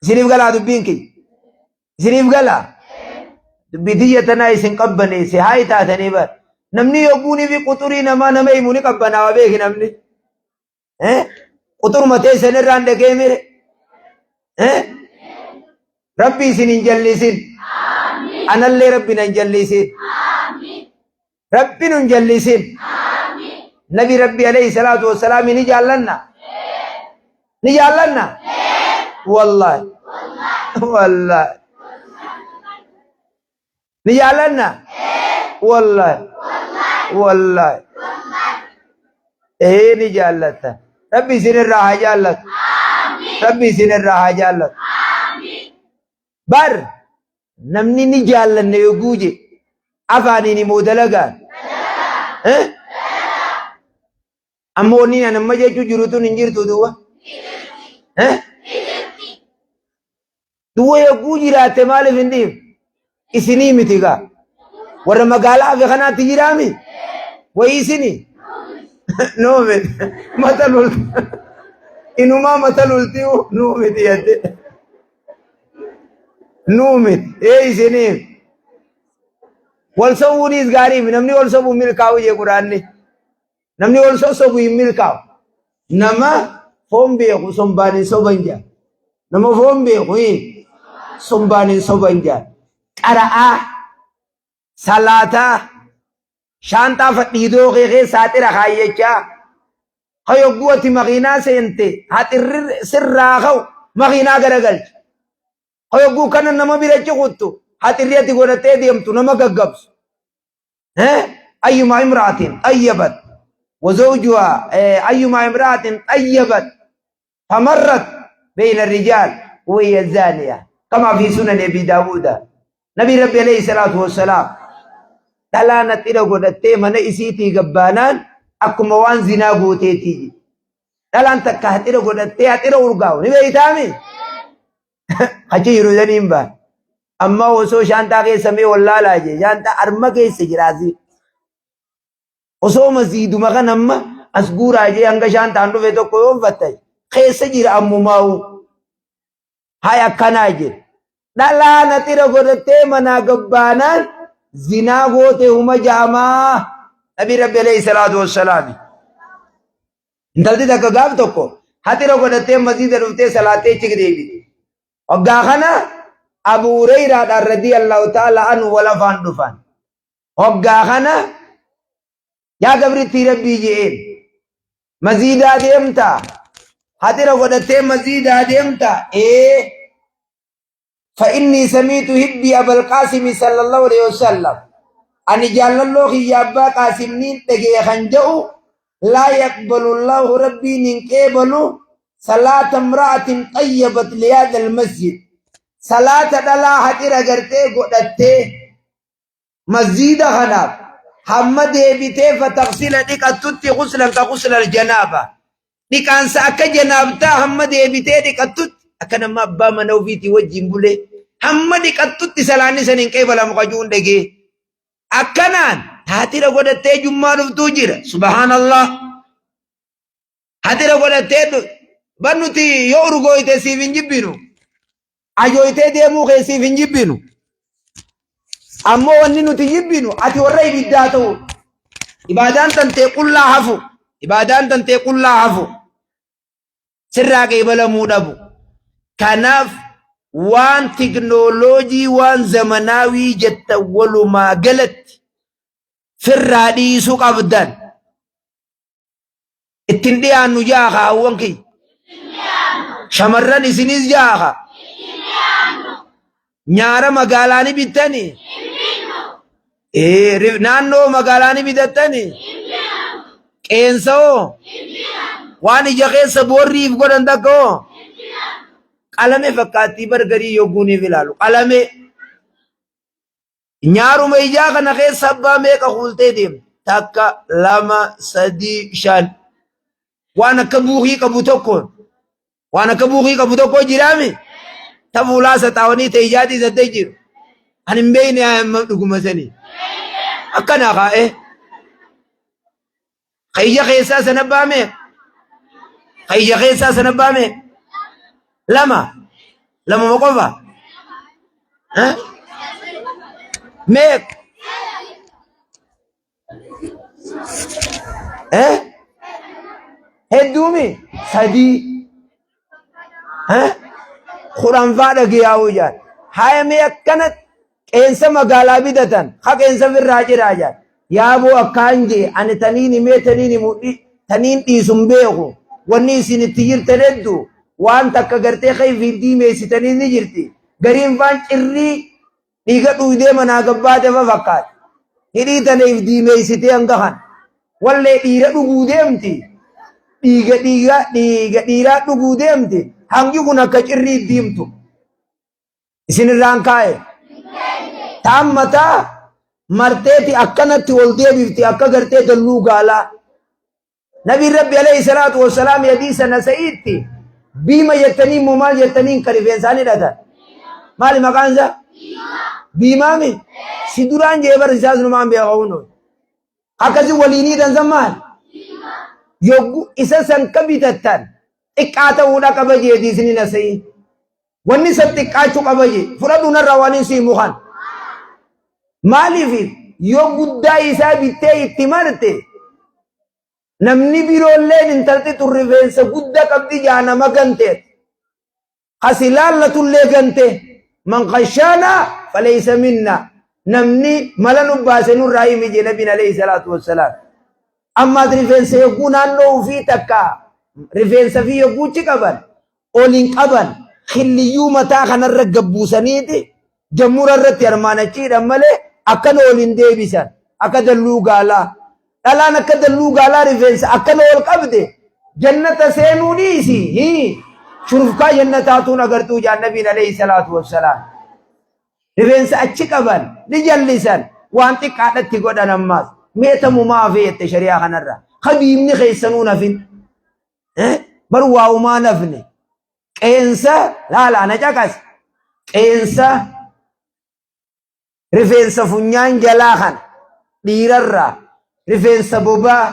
Isiniif galaa dubbiin kiyya. Isiniif galaa. Dubbii tiyya tanaa isin qabbaneesse haa taatanii bar. Namni yogguunii fi quxurii namaa nama himu ni qabbanaawa beeki namni. Quxuruma teessan irraan dhagee mire. Rabbi isin hin jallisin. Anallee Rabbi nan jallisin. Rabbi nun jallisin. Nabi Rabbi alayhi salaatu wassalaam ni jaallanna. Ni jaallanna. Wallahi. Wallahi. Ni jaallanna. Wallahi. Wallahi. Ee ni jaallatta. Rabbi isin irraa haa jaallatu. Rabbi isin irraa haa jaallatu. Bar namni ni jaallanna yogguu je afaaniin immoo dalagaan. Eh? Amma wanni ani amma jechuu jiru tun hin jirtu duuba. Eh? Duwwa yogguu jiraatte maaliif hin dhiifne? Isinii miti gaa. Warra magaalaa hafe kanaatti jiraami? Wayii isinii? Nuu miti. Mata lolti. Inumaa mata loltii nuu miti jette. Nuu miti. Ee isinii. Wal sobuunis gaarii miti. Namni wal sobu milkaa'u jee quraanni. Namni wal sossobu hin milkaa'u. Nama foon beeku sombaan hin soban jaa. Nama foon beeku sombaan hin soban jaa. Qara'aa, salaataa, shaanxaa fadhiidoo kee keessaa xira kaayyachaa. Ka yogguu ati makiinaa seente haxirri sirraa ka'u makiinaa garagalcha. Ka yogguu kana nama bira cikuttu haxirri ati godhattee deemtu nama gaggabsu. أيما امرأة طيبت وزوجها أيما امرأة طيبت فمرت بين الرجال وهي الزانية كما في سنن أبي داود نبي ربي عليه الصلاة والسلام dhalaan haxira godhattee mana isiitii gabbaanaan akkuma waan zinaa gooteetii. Dhalaan takka haxira godhattee haxira urgaa'u ni beeytaami? Achi jiru saniin baan. Amma osoo shaantaa keessa mee wallaalaa jee shaantaa harma keessa jiraasi. Osoo masiiduma kan amma as guuraa jee hanga shaantaan dhufe tokko yoon fattaye keessa jira ammumaa'u. Hay akkanaa jedhe. Dhalaa naxira godhattee manaa gabbaanaan zinaa goote huma ja'amaa. Nabi Rabbi alayhi salaatu wassalaami. Intalti takka gaaf tokko haxira godhattee masjiida dhuftee salaattee achi deebite. Waggaa kana Abu Hureyraadhaan radiyallahu ta'ala anhu wal afaan dhufan. Waggaa kana yaa gabrittii Rabbii je'een masjiidaa deemtaa? Haxira godhattee masjiidaa deemtaa? Ee. فإني سميت هبي أبا القاسم صلى الله عليه وسلم أني جعل الله يا أبا قاسم نين تجي خنجو لا يقبل الله ربي من قبل صلاة امرأة طيبت لهذا المسجد صلاة دلا حتي رغرتي غدتي Masjiida kanaaf hamma deebitee fataksila dhiqattutti ghuslan ka ghusla aljanaaba. Dhiqaansa akka janaabtaa hamma deebitee dhiqattutti akka nama abbaa mana ofiitii wajjin bulee hamma dhiqattutti salaanni san hin qeebalamu kajuun dhagee. Akkanaan taatira godhattee jummaa dhuftuu jira. Subhaanallah. Hatira godhattee bar nuti yoo urgooyte siif hin jibbinu. Ajooytee deemuu kee siif hin jibbinu. Ammoo wanni nuti jibbinu ati warra ibiddaa ta'u. Ibaadaan tantee qullaa hafu. Ibaadaan tantee qullaa hafu. Sirraa qeebalamuu dhabu. Kanaaf waan tiknooloojii waan zamanaawii jettan walumaa galatti firraa dhiisuu qabdan. Ittiin dhiyaannu jaaha hawwan kiyya. Shamarran isinis jaaha. Nyaara magaalaa ni bittani. Naannoo magaalaa ni bitattani. Qeensa hoo? Waan ija keessa boorriif godhan takka hoo? Qalame fakkaattii bargarii yogguuniif ilaalu. Qalame. Nyaaruma ijaa kana keessa abbaa meeqa kuultee deemta? Takka, lama, sadii, shan. Waan akka buukii qabu tokkoon. Waan akka buukii qabu tokko jiraami? Ta fuulaa saxaawanii ta ijaatii saddee jiru. Ani hin beekne amma dhuguma sanii. Akkana kaa'ee. Ka ija keessaa sana abbaa meeqa? Ka ija keessaa sana abbaa meeqa? Lama. Lamuma qofa? Eh? Meeq? Eh? Hedduumi? Sadii. Eh? Kudhanfaa dhageeyaa'uu jaan. Haya mee akkana qeensa magaalaa bitatan ha qeensa firraa ciraa jaan. Yaaboo akkaan jee ani taniin himee taniin himu taniin dhiisu hin beeku. Wanni isin itti jirtan hedduu waan takka gartee kayfiin diimeessitanii ni jirti. Gariin faan cirrii dhiiga dhuydee manaa gabbaate fa fakkaate. Hidhii tana if diimeessitee hanga kana. Wallee dhiira dhuguu deemti. Dhiiga dhiiga dhiiga dhiiraa dhuguu deemti. Hangi kun akka cirrii diimtu. Isin irraan kaa'e. Taan mataa marteeti akkanatti ol deebifti akka gartee dalluu gaalaa. Nabiin Rabbi alayhi salaatu wassalaam hadiisa Nasa'iitti biima jettanii immoo maal jettaniin kan rifeensaan hidhatan. Maali maqaan isaa? Biimaami? Si duraan jee bar isaas numaan beeka hunoo. Akkasi waliin hidhan san maal? Yoggu isa san ka bitattan xiqqaa ta'uudha qaba jee hadiisni Nasa'ii. Wanni san xiqqaachuu qaba jee. Fudhadhu narraa waan hin siimu kan. Maaliif yoo guddaa isaa bittee itti marte namni biroolleen intalti tun rifeensa guddaa qabdi jaa nama ganteet. Kasi laallatullee gante man qashaana faleysa minna. Namni mala nu baase nurraa himi jee nabiin alayhi salaatu wassalaam. Ammaas rifeensa yogguu naannoo ofii takka rifeensa fi yogguuchi qaban ol hin qaban killiyyuu mataa kanarra gabbuusaniiti jammura irratti armaan achi hidhan malee akkana ol hin deebisan akka dalluu gaalaa. Dhalaan akka dalluu gaalaa rifeensa akkana ol qabde jannata seenuu dhiisi hii shurufkaa jannataatuun agartuu jaan nabiin alayhi salaatu wassalaam. Rifeensa achi qaban ni jallisan waan xiqqaadhatti godhan ammaas mee tamumaa hafee jette shari'aa kanarra habiibni keessanuu nafin. Bar waa umaa nafne qeensa laala na caqas qeensa rifeensa funyaan jalaa kana dhiirarraa rifeensa bobaa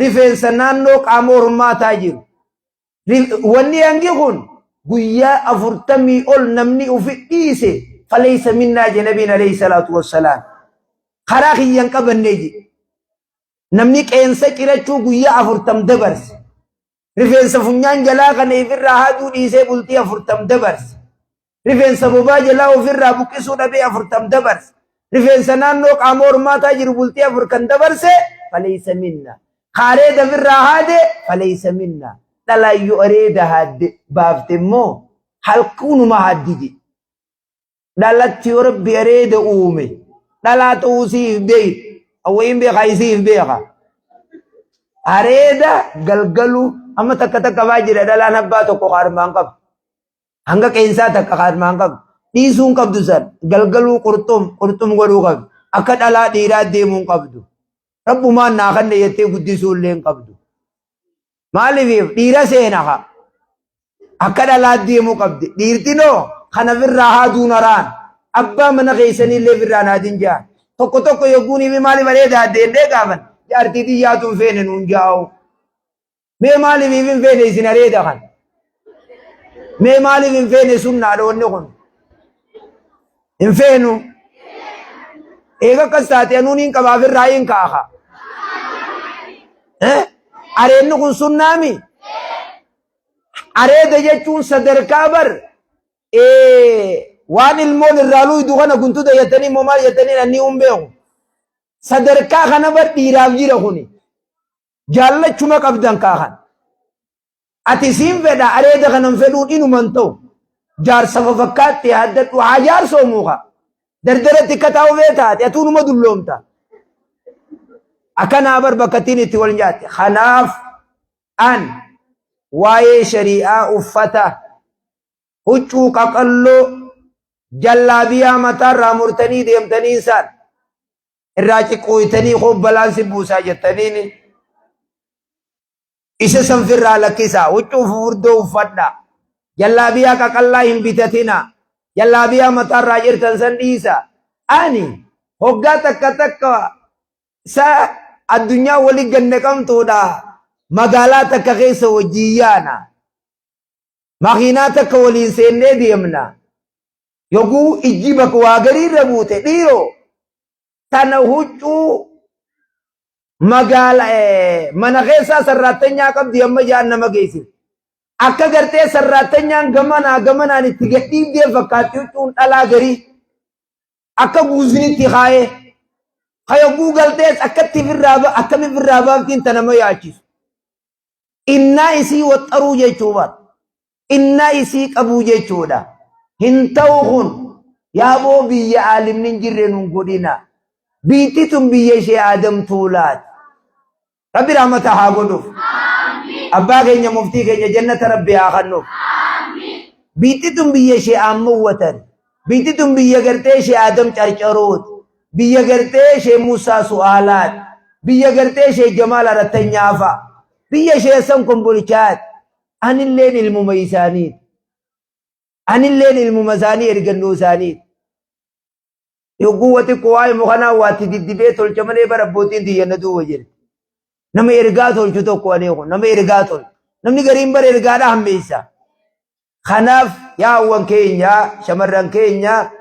rifeensa naannoo qaama hormaataa jiru wanni hangi kun guyyaa 40 ol namni ufi dhiise faleysa minnaa je nabiin alayhi salaatu wassalaam karaa kiyyan qabannee je. Namni qeensa cirachuu guyyaa 40 dabarse. Rifeensa funyaan jalaa kana ifirraa haaduu dhiisee bultii 40 dabarse. Rifeensa bobaa jalaa ofirraa buqqisuu dhabee 40 dabarse. Rifeensa naannoo qaama hormaataa jiru bultii 4 kan dabarse faleysa minna. Ka areeda ofirraa haade faleysa minna. Dhalaan yoo areeda haadde baafte immoo halkuunuma haaddi jedhe. Dhalatti yoo rabbi areeda uume dhalaa ta'uu siif beeyta. Awwayin beekaa isiif beeka. Areeda galgaluu amma takka takka faa jira dhalaan abbaa tokko kaarmaan qabu. Hanga qeensaa takka kaarmaan qabu. Dhiisuu hin qabdu san galgaluu qurxum qurxum godhuu qabdu. Akka dhalaa dhiiraa deemuu hin qabdu. Rabbumaan naa kanne jettee guddisuu illee hin qabdu. Maaliif dhiira seena haa. Akka dhalaa deemuu qabdi. Dhiirtinoo kana firraa haaduun haraan. Abbaa mana keessanii illee firraan haadin jaa. Tokko tokko yogguunii fi maaliif areeda haaddeennee gaafan. Jaartii xiyyaatu hin feene nuun jaa'u. Mee maaliif hin feene isin areeda kan. Mee maaliif hin feene sunnaadha wanni kun. Hin feenu. Eega akkas taate anuun hin qabaa firraa hin kaaha. Eh? Areenni kun sunnaami? Areeda jechuun sadarkaa bar waan ilmoon irraa luydu kana guntuta jettanii immoo maal jettanii annii hin beeku. Sadarkaa kana bar dhiiraaf jira kuni. Jaallachuma qabdan kaahan. Ati siin fedha areeda kanan fedhuun inuma hin ta'u. Jaarsa fafakkaatti haaddadhu haa jaarsoomuu kaa. Dardaratti akka taa'u fee taate atuu numa dulloomta. Akkanaa bar bakka ittiin itti wal nyaatte. Kanaaf an waa'ee shari'aa uffata huccuu qaqalloo jallaabiyaa mataarraa murtanii deemtanii isaan irraa ciqqooytanii hoobbalaan si buusaa jettaniini. Isa san firraa lakkisaa. Huccuu fufurdoo uffadhaa. Jallaabiyaa qaqallaa hin bitatinaa. Jallaabiyaa mataarraa jirtan san dhiisaa. Ani hoggaa takka takka sa addunyaa wali ganne qabtuudha. Magaalaa takka keessa wajjin yaana. Makiinaa takka waliin seennee deemna. Yoguu ijji bakka waa garii irra buute dhiiroo tana huccuu magaala mana keessaa sarraattanyaa qabdi amma jaan nama geessifti. Akka gartee sarraattanyaan gamanaa gamanaan itti gadhiibdee fakkaatti huccuun dhalaa garii. Akka guuzinitti kaayee ka yogguu galtees akkatti firraa akkami firraa baaftiin ta nama yaachisu. Innaa isii waxxaruu jechuu bar. Innaa isii qabuu jechuudha. Hin ta'u kun yaaboo biyya aalimni hin jirre nun godhina. Biitti tun biyya ishee Aadam Tuulaati. Rabbi rahmata haa godhuuf. Abbaa keenya muftii keenya jannata Rabbi haa kennuuf. Biitti tun biyya ishee Aamman Biitti tun biyya gartee ishee Aadam Carcarooti. Biyya gartee ishee Muusaa Su'aalaati. Biyya gartee ishee Jamaal Arattanyaa fa'a. Biyya ishee Hassan Kombolchaati. Anilleen ilmuma isaaniiti. Anilleen ilmuma isaanii ergannoo isaaniiti. Yogguu wa xiqqoo waa himu kanaa waatti diddibee tolcha malee bara abbootiin tiyya na duuba jirti. Nama ergaa tolchu tokko ani kun nama ergaa tolchu. Namni gariin bara ergaadha hammeessa. Kanaaf yaa hawwan keenya shamarran keenya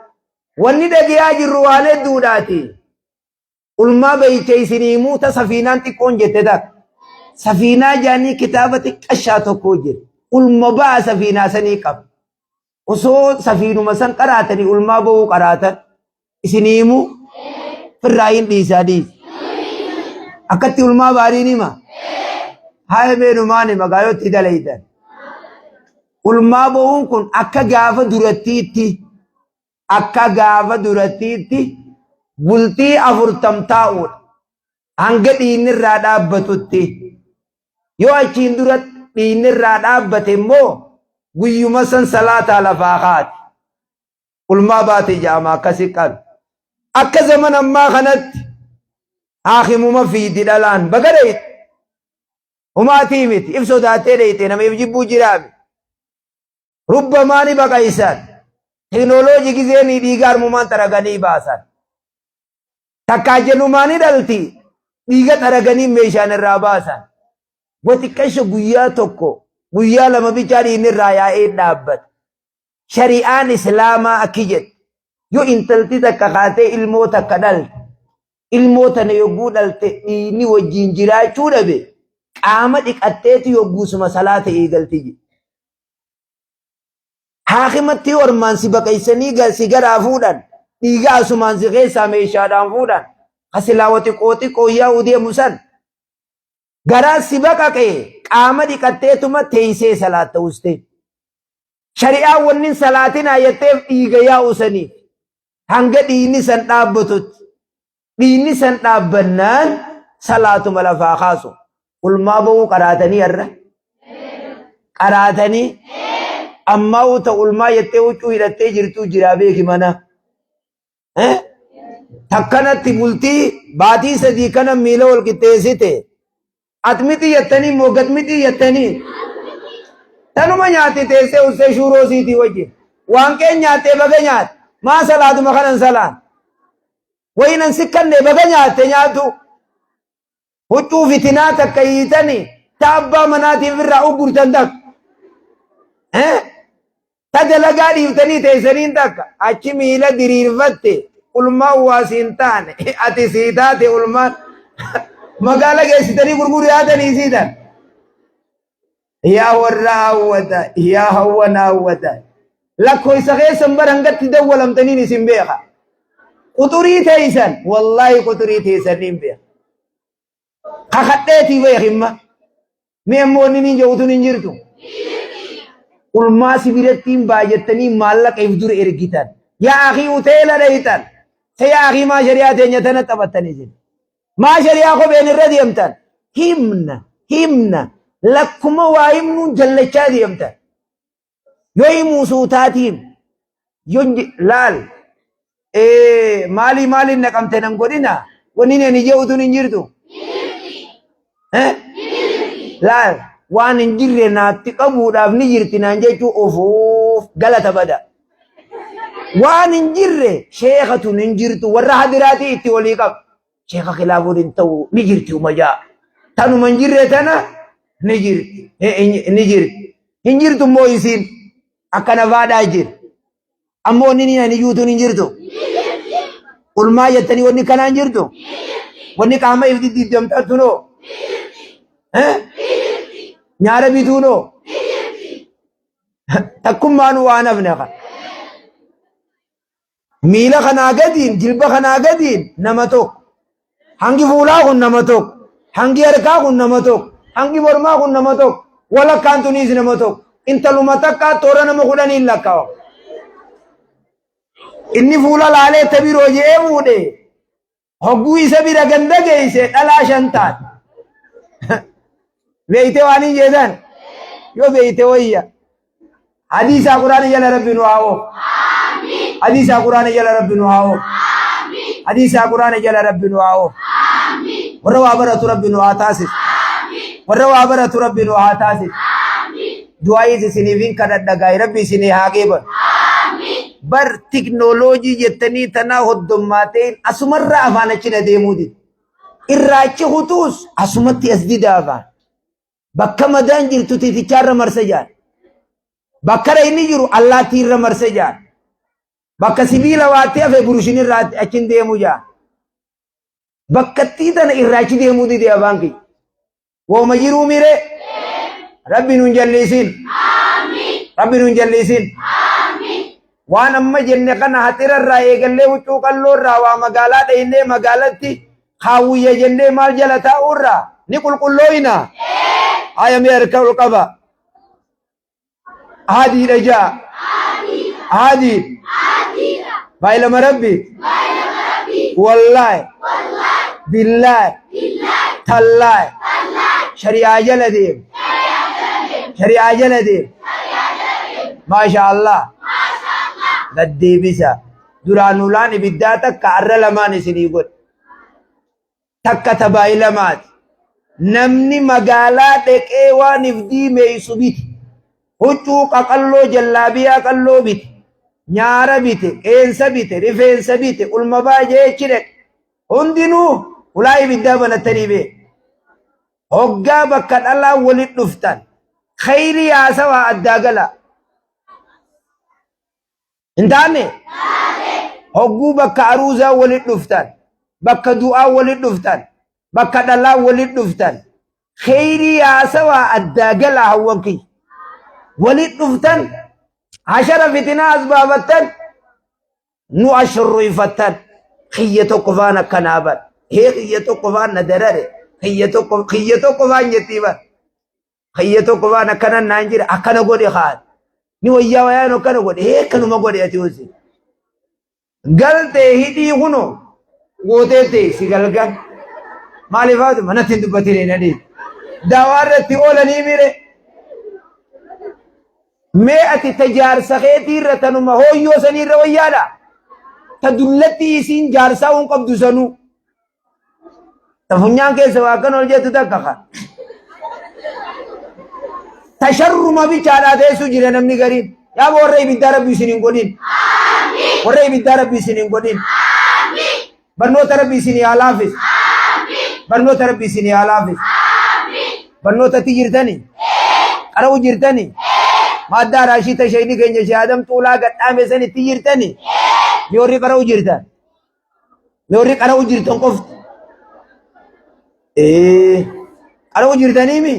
wanni dhagayaa jirru waan hedduudhaati. Ulmaa beeyte isinii himuu ta safiinaan xiqqoon jette takka. Safiinaa jaanii kitaaba xiqqashaa tokko jira. Ulma ba'a safiinaa sanii qaba. Osoo safiinuma san qaraatanii ulmaa ba'uu qaraatan isinii himuu firraa hin dhiisaa dhiisa. Akkatti ulmaa baariin hima. Haaya meenumaan hima gaayootti dalaytan. Ulmaa ba'uun kun akka gaafa durattiitti akka gaafa durattiitti bultii afurtam taa'uudha. Hanga dhiigni irraa dhaabbatutti. Yoo achiin dura dhiigni irraa dhaabbate immoo guyyuma san salaataa lafaa kaati. Ulmaa baate ja'ama akkasi qabi. Akka zaman ammaa kanatti haakimuma fiidi dhalaan baga dhayxe. Humaatii miti if sodaattee dhayxe nama if jibbuu jiraami. Rubbamaa ni baqaysan. Teknooloojii gizeenii dhiiga harmumaan xaraganii baasan. Takkaa jalumaa ni dhalti dhiiga xaraganii meeshaan irraa baasan. Wa xiqqasho guyyaa tokko guyyaa lama bichaa dhiigni irraa yaa'ee dhaabbata. Shari'aan Islaamaa akki jedhe. Yoo intalti takka kaatee ilmoo takka dhalte ilmoo tana yogguu dhalte dhiigni wajjin jiraachuu dhabe qaama dhiqatteetu yogguusuma salaata eegalti jedhe. Haakimatti ormaan si baqaysanii si garaa fuudhan dhiiga asumaan si keessaa meeshaadhaan fuudhan ka silaa wa xiqqoo xiqqoo yaa'uu deemu san garaa si baqaqe qaama dhiqatteetuma teeysee salaatta ustee. Shari'aan wannin salaatinaa jetteef dhiiga yaa'u saniif hanga dhiigni san dhaabbatutti. Dhiigni san dhaabbannaan salaatuma lafaa kaasu. Ulmaa ba'uu qaraatanii har'a. Qaraatanii ammaa uta ulmaa jettee huccuu hidhattee jirtuu jiraa beeki mana. Takkanatti bultii baatii sadii kana miila wal qixxeessite. Atmixii jettanii moo gatmixii jettanii? Tanuma nyaatte teessee ussee shuuroo siitii wajjin. Waan qeen nyaattee baga nyaatte. Maa salaatuma kanan salaan. Wayinan sikkanne baga nyaatte nyaatu. Huccuu fitinaa takka hiitanii ta abbaa manaatiif irraa uggurtan takka. Ta dalagaa dhiiftanii teessaniin takka achi miila diriirfatte ulmaan waa siin taane ati sii taate ulmaan magaala geessitanii gurguruu yaatanii siitan. Yaa warra hawwata yaa hawwan hawwata lakkoofsa keessan bara hangatti dawwalamtaniin isin beeka. Quxurii teessan wallaahi quxurii teessaniin beeka. Kakadheetii beekimma. Mee ammoo wanni niin jedhu tun hin jirtu. Ulmaa si biratti hin baay'attanii maallaqa if dura ergitan. Yaa akii hoteela dhayitan. Se yaa akii maa shari'aa teenya tana taphattan isin. Maa shari'aa kopheen irra deemtan. Himna himna lakkuma waa himnuun jallachaa deemtan. Yoo himuu suutaatiin yoo laal maalii maaliin naqamte nan godhina wanni ani jedhu tun hin jirtu. Laal waan hin jirre naatti qabuudhaaf ni jirti naan jechuu ofuuf galata bada. Waan hin jirre sheeka tun hin jirtu warra hadiraatii itti walii qaba. Sheeka khilaafuun hin ta'u ni jirti uma ja'a. Tanuma hin jirre tana ni jirti ni jirti. Hin jirtu immoo isiin akka nafaadhaa jira. Ammoo wanni ni ani juutuun hin jirtu. Ulmaa jettanii wanni kanaa hin jirtu. Wanni qaama if diddiidamtattunoo. Nyaara bituunoo. Takkummaan waan hafne kan. Miila kanaa gadiin jilba kanaa gadiin nama tokko. Hangi fuulaa kun nama tokko. Hangi harkaa kun nama tokko. Hangi mormaa kun nama tokko. Walakkaan tuniis nama tokko. Intaluma takkaa toora nama kudhaniin lakkaawa. Inni fuula laalee ta biroo je'ee fuudhe. Hogguu isa bira ganda geeyse dhalaa shan taate. Beeyte waan hin jeetan? Yoo beeyte wayya. Hadiisaa Quraana jala Rabbi nu haa oofu. Hadiisaa Quraana jala Rabbi nu haa oofu. Hadiisaa Quraana jala Rabbi nu haa oofu. Warra waa baratu Rabbi nu haa taasisu. Warra waa baratu Rabbi nu haa taasisu. Du'aayiis isiniif hin kadhadha gaa'e Rabbi isinii haa qeebalu. Bar tiknooloojii jettanii tanaa hoddommaateen asumarraa afaan achi na deemuu dide. Irraa achi kutuus asumatti as dida afaan. Bakka madaan jirtu tiitichaarra marsa jaan. Bakka inni jiru allaattiirra marsa jaan. Bakka sibiila waatti hafe burushinirraa achiin deemu jaan. Bakkattii tana irraa achi deemuu dide afaan kiyya. Wooma jiruu miree? Rabbi nun jallisin. Rabbi nun jallisin. Waan amma jenne kana haxira irraa eegallee huccuu qalloo irraa waa magaalaa dhaynee magaalatti kaawwiyya jennee maal jala taa'uu irraa ni qulqullooyna. Haya mee harka ol qaba. Haadiidha ja'a. Haadii. Baay'ilama Rabbi. Wallaahi. Billaahi. Tallaahi. Shari'aa jala deem. Shari'aa jala deem. Maasha Allah. Gaddeebisa. Duraan ulaan ibiddaa takka arra lamaan isinii godhe. Takka ta baay'ilamaati. Namni magaalaa dheqee waan if diimeeysu bite. Huccuu qaqalloo jallaabiyaa qalloo bite. Nyaara bite, qeensa bite, rifeensa bite, ulma baay'ee achi dheqe. Hundinuu hulaa ibiddaa banattanii bee. Hoggaa bakka dhalaa walit dhuftan. Khayrii haasawaa addaa galaa. Hin taane? Hogguu bakka aruuzaa walit dhuftan, bakka du'aa walit dhuftan, bakka dhalaa walit dhuftan, kheyrii haasawaa addaa galaa hawwan kiyya. Walit dhuftan, hashara fitinaa as baafattan, nu ashurruyfattan. Kiyya tokko faan akkanaa bar. Hee kiyya tokko faan na darare. Kiyya tokko kiyya tokko faan jettii bar. Kiyya tokko waan akkana naan jira akkana godhe kaan. Ni wayyaa wayaan akkana godhe hee akkanuma godhe ati hosi. Galtee hidhii kuno gootee ta'e si galgal. Maaliif haatu manatti hin dubbatine na dhiibe. Daawaa irratti oolanii mire. Mee ati ta jaarsa keetii irra tanuma hooyyoo sanii irra wayyaadha. Ta dullatti isiin jaarsaa hin qabdu sanuu. Ta funyaan keessa waa akkan ol jettu takka kan. Ta sharruma bichaadhaa teessu jira namni gariin. Yaa warra ibiddaa rabbi isin hin godhin. Warra ibiddaa rabbi isin hin godhin. Barnoota rabbi isin haa laafisu. Barnoota rabbi isin haa laafisu. Barnootatti jirtani? Qara'u jirtani? Maaddaa raashii ta shayni keenya shee Adam Xuulaa gadhaame sanitti jirtani? Mee warri qara'u jirtan? Mee warri qara'u jirtan qofti. Ee qara'u jirtaniimi?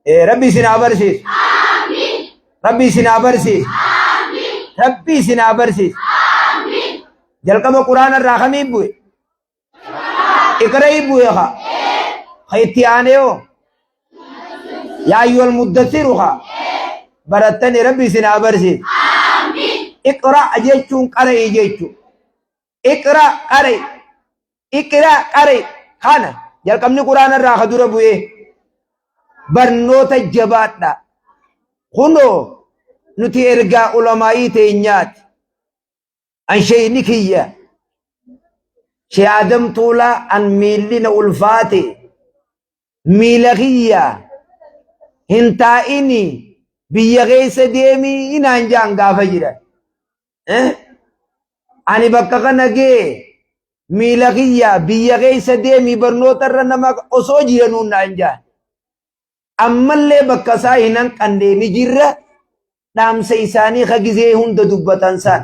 Ee Rabbi isin haa barsiisu. Rabbi isin haa barsiisu. Rabbi isin haa barsiisu. Jalqaba Quraana irraa kamiin bu'e? Iqra'i bu'e haa. Ka itti aanee hoo? Yaa ayyuhal muddassiru haa. Barattani Rabbi isin haa barsiisu. Iqra jechuun qara'i jechuudha. Iqra qara'i. Iqra qara'i. Kana jalqabni Quraana irraa ka dura bu'ee barnoota jabaadha. Kunoo nuti ergaa ulamaa'ii teenyaati. An sheeyni kiyya Shee Adam Tuulaa an miilli na ulfaate miila kiyya hin taa'ini biyya keessa deemii naan jaan gaafa jiran. Eh? Ani bakka kana gee miila kiyya biyya keessa deemii barnoota irra nama osoo jiranuu naan jaan. Ammallee bakka isaa hin hanqanne ni jirra. Dhaamsa isaanii ka gizee hunda dubbatan san.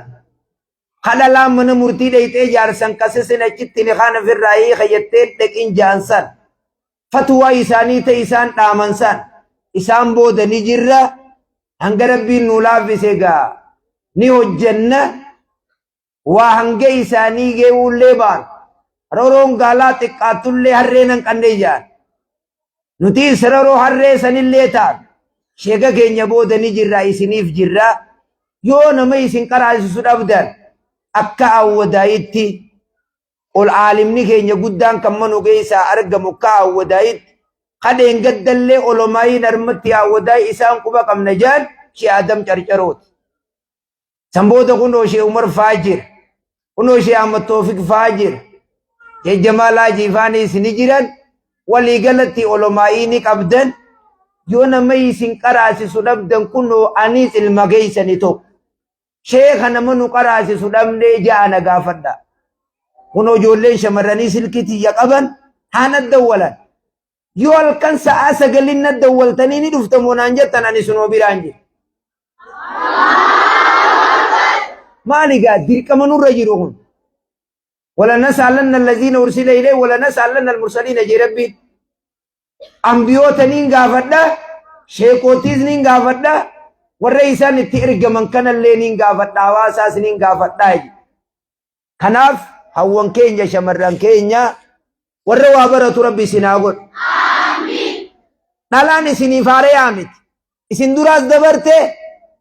Ka dhalaan mana murtii dhayxee jaarsan kasesin achitti ni kaan ofirraa hiika jettee dhaqin ja'an san. Fatwaa isaanii ta isaan dhaaman san. Isaan booda ni jirra. Hanga Rabbiin nuu laaffise gaa ni hojjenna. Waa hanga isaanii geewullee baan. Roroon gaalaa xiqqaattullee harreen hanqanne ja'an. Nutis raroo harree sanillee taan. Sheeka keenya booda ni jirra isiniif jirra. Yoo nama isin qaraasisu dhabdan akka awwadaayitti ol aalimni keenya guddaan kan manu keessaa argamu akka awwadaayitti kadheen gaddallee olomaayiin armatti awwadaay isaan quba qabna jaan shee Adam Carcarooti. San booda kunoo Shee Umar faa jira. Kunoo Shee Ahmad Toofiq faa jira. Shee Jamaal Haajii faanis ni jiran. Walii galatti olomaa'ii ni qabdan. Yoo nama isin qaraasisu dhabdan kunoo anis ilma keessani tokko. Sheekha nama nu qaraasisu dhabnee ja'a na gaafadha. Kunoo ijoolleen shamarranii silkii tiyya qaban haa na dawwalan. Yoo halkan sa'aa sagalin na dawwaltanii ni dhuftamoo naan jettan ani sunoo biraan jira. Maali gaa dirqama nurra jiru kun. Wala nas'alanna allaziina ursila ilayhi wala nas'alanna almursaliina jee Rabbiin. Ambiyoota niin gaafadha, sheekootiis niin gaafadha, warra isaan itti ergaman kanallee niin gaafadha, hawaasaas niin gaafadha. Kanaaf hawwan keenya shamarran keenya warra waa baratu Rabbi isin haa godhu. Dhalaan isiniif haarayaa miti. Isin duraas dabarte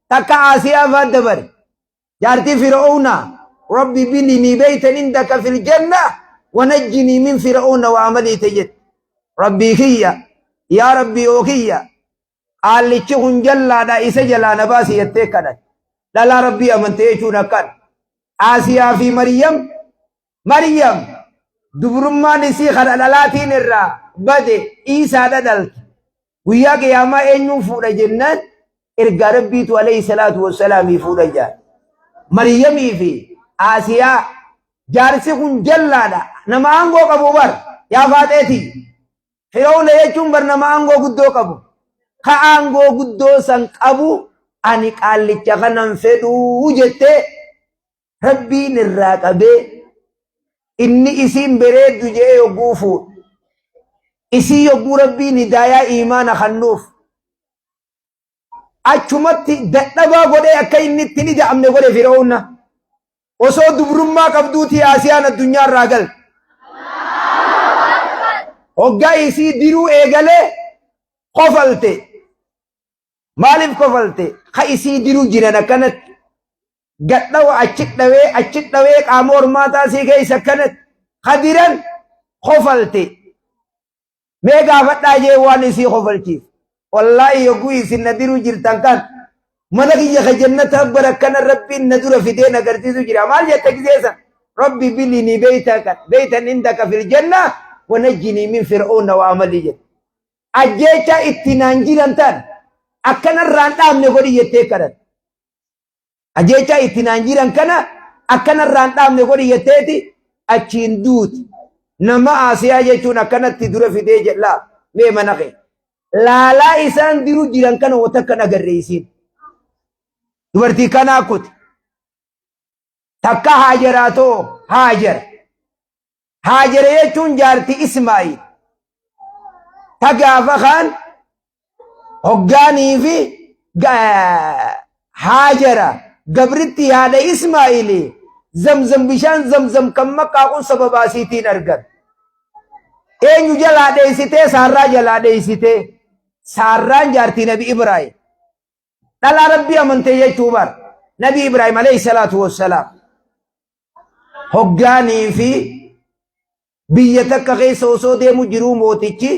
takka Aasiyaa faa dabare. Jaartii Fir'auna Rabbi bilinii beeytan indaka fil janna wanajjinii min Fir'auna wa amalii jette. Rabbii kiyya yaa Rabbii oo kiyya qaallichi kun jallaadha isa jalaa na baasi jettee kadhatte. Dhalaa Rabbii amantee jechuun akkana. Aasiyaa fi Maryam Maryam dubrummaan isii kana dhalaatiin irraa bade Iisaadha dhalte. Guyyaa qiyaamaa eenyuun fuudha jennaan ergaa Rabbiitu alayhi salaatu wassalaamii fuudha jaan. Maryamii fi Aasiyaa jaarsi kun jallaadha. Nama aangoo qabu bar yaa faaxeetii. Firawna jechuun bar nama aangoo guddoo qabu. Ka aangoo guddoo san qabu ani qaallicha kanan fedhuu jettee Rabbiin irraa qabee inni isiin bereeddu je'ee yogguu fuudhu. Isii yogguu Rabbiin hidaayaa iimaana kannuuf. Achumatti dadhabaa godhee akka inni itti hin ida'amne godhe Fir'aawna. Osoo dubrummaa qabduutii Aasiyaan addunyaa irraa galte. Hoggaa isii diruu eegalee kofalte. Maaliif kofalte? Ka isii diruu jiran akkanatti. Gadhawa achi dhawee achi dhawee qaama hormaataa isii keessa akkanatti. Ka diran kofalte. Mee gaafadhaa jee waan isii kofalchiif. Wallaahi yogguu isin na diruu jirtan kan mana kiyya ka jannata bara kana Rabbiin na dura fidee na agarsiisu jira. Maal jette gisee san? Rabbi bilinii beeytan beeytan indaka fil janna wa najjinii min fir'auna wa amali jette. Ajjeechaa itti naan jiran tan akkanarraan dhaabne godhi jettee kadhatte. Ajeechaa itti naan jiran kana akkanarraan dhaabne godhi jetteeti achiin duuti. Nama Aasiyaa jechuun akkanatti dura fidee jedhaa mee mana kee. Laalaa isaan diru jiran kana wata akkan agarre isiin. Dubartii kanaa kuti. Takka haajaraatoo haajara. Haajara jechuun jaartii Ismaa'il. Ta gaafa kaan hoggaanii fi Haajara gabritti haadha Ismaa'ili zamzam bishaan zamzam kan maqaa kun sababa asiitiin argan. Eenyu jalaa dheessitee saarraa jalaa dheessitee saarraan jaartii Nabi Ibraahim. Dhalaa Rabbii amantee jechuu bar. Nabi Ibraahim alayhi salaatu wassalaam. Hoggaanii fi biyya takka keessa osoo deemu jiruu mootichi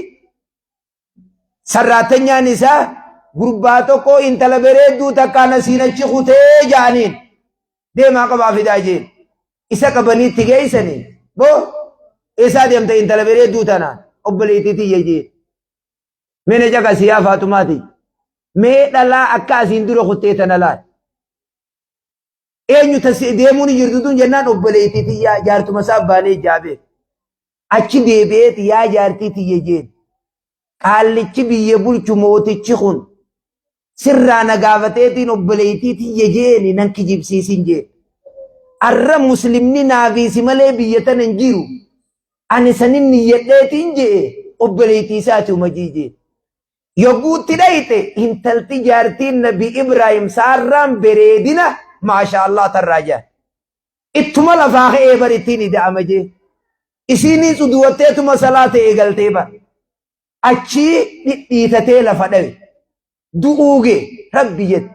sarraatanyaan isaa gurbaa tokko intala bareedduu takkaan asiin achi kutee ja'aniin deemaa qabaa fidaa jeen. Isa qabanii itti geessanii boo eessaa deemta intala bareedduu tanaan obboleettii tiyya jeen. Mee na caqasi yaa Faaxumaati. Mee dhalaa akka asiin dura kuttee tana laal. Eenyu tasi deemuun hin jirtu tun jennaan obboleettii tiyyaa jaartuma isaa baanee jaabee. Achi deebi'eeti yaa jaartii tiyya jeen. Qaallichi biyya bulchu mootichi kun sirraa na gaafateetiin obboleettii tiyya jeeni nan kijibsiisin jeen. Arra muslimni naafii si malee biyya tana hin jiru. Ani sanin niyyadheetiin je'e obboleettii isaati umajii jeen. Yogguu itti dhayxe intalti jaartiin Nabi Ibraahim Saarraan bereedina maasha Allah tarraa jaan. Ittuma lafaa ka'ee bar ittiin ida'ama jee. Isiiniis uduwatteetuma salaata eegaltee bar. Achii dhidhiitatee lafa dhawe. Du'uu gee rabbi jette.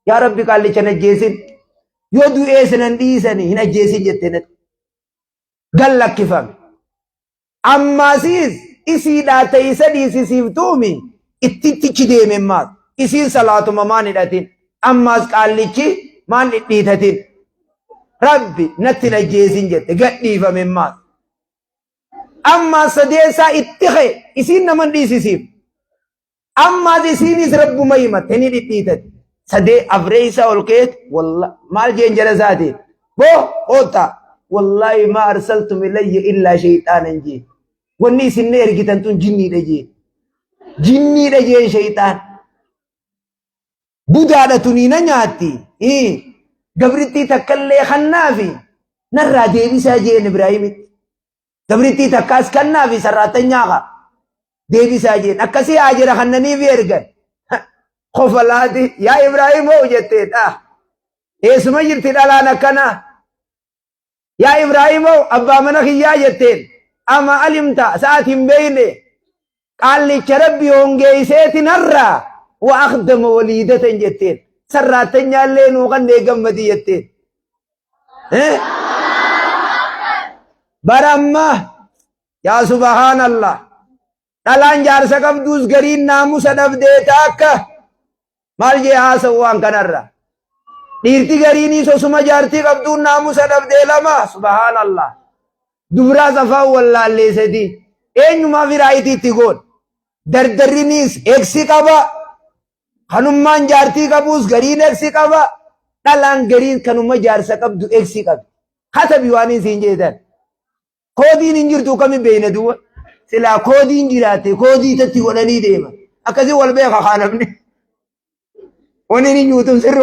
Yaa rabbi qaallicha hin ajjeesin. Yoo du'ees nan dhiisani hin ajjeesin jette natti. Gad lakkifame. Ammaasiis isiidhaa ta'isa dhiisisiiftuumi ittittichi deeme maas. Isiin salaatuma maan hidhatin. Ammaas qaallichi maan dhidhiitatin. Rabbi natti hin ajjeesin jette gad dhiifame maas. Ammaas sadeessaa itti ka'e isiin nama hin dhiisisiif. Ammaas isiinis rabbuma himatte ni dhidhiitate. Sadee afreessaa ol ka'eet walla maal jeen jara isaatiin boo koottaa wallaahi maa arsaltum ilayya illaa shayxaanan jeen. Wanni isin na ergitan tun jinniidha jeen. Jinniidha jeen shayxaan. Budaadha tunii na nyaatti. Gabrittii takkallee kannaafi narraa deebisaa jeen Ibraahimitti. Gabrittii takkaas kannaafi sarraattanyaa kaa. Deebisaa jeen. Akkasii Haajara kannaniifi ergan. Kofalaati yaa Ibraahim hoo jetteen. Ah. Eessuma jirti dhalaan akkanaa. Yaa Ibraahim hoo abbaa mana kiyyaa jetteen. Ama alimta sa'aati hin beeyne. Qaallicha Rabbi hongeeyseeti narraa wa akhdama waliidatan jetteen. Sarraattanyaallee nuu kannee gammadi jetteen. Eh? Bara ammaa yaa subhaanallah dhalaan jaarsa qabduus gariin naamusa dhabdee taakka maal jee haasa'u waan kanarra. Dhiirti gariiniis osuma jaartii qabduun naamusa dhabdee lama subhaanallah. Dubraas afaan wallaallee sadi eenyumaa firaayitii itti goon. Dardarriniis eksi qaba. Kanummaan jaartii qabuus gariin eksi qaba. Dhalaan gariin kanuma jaarsa qabdu eksi qabdi. Katabi waan hin siin jeetan. Koodiin hin jirtu kami beeyna duwwa. Silaa koodiin jiraatte koodii tatti godhanii deema. Akkasii wal beeka kaa namni. Wani inni nyuutun sirri.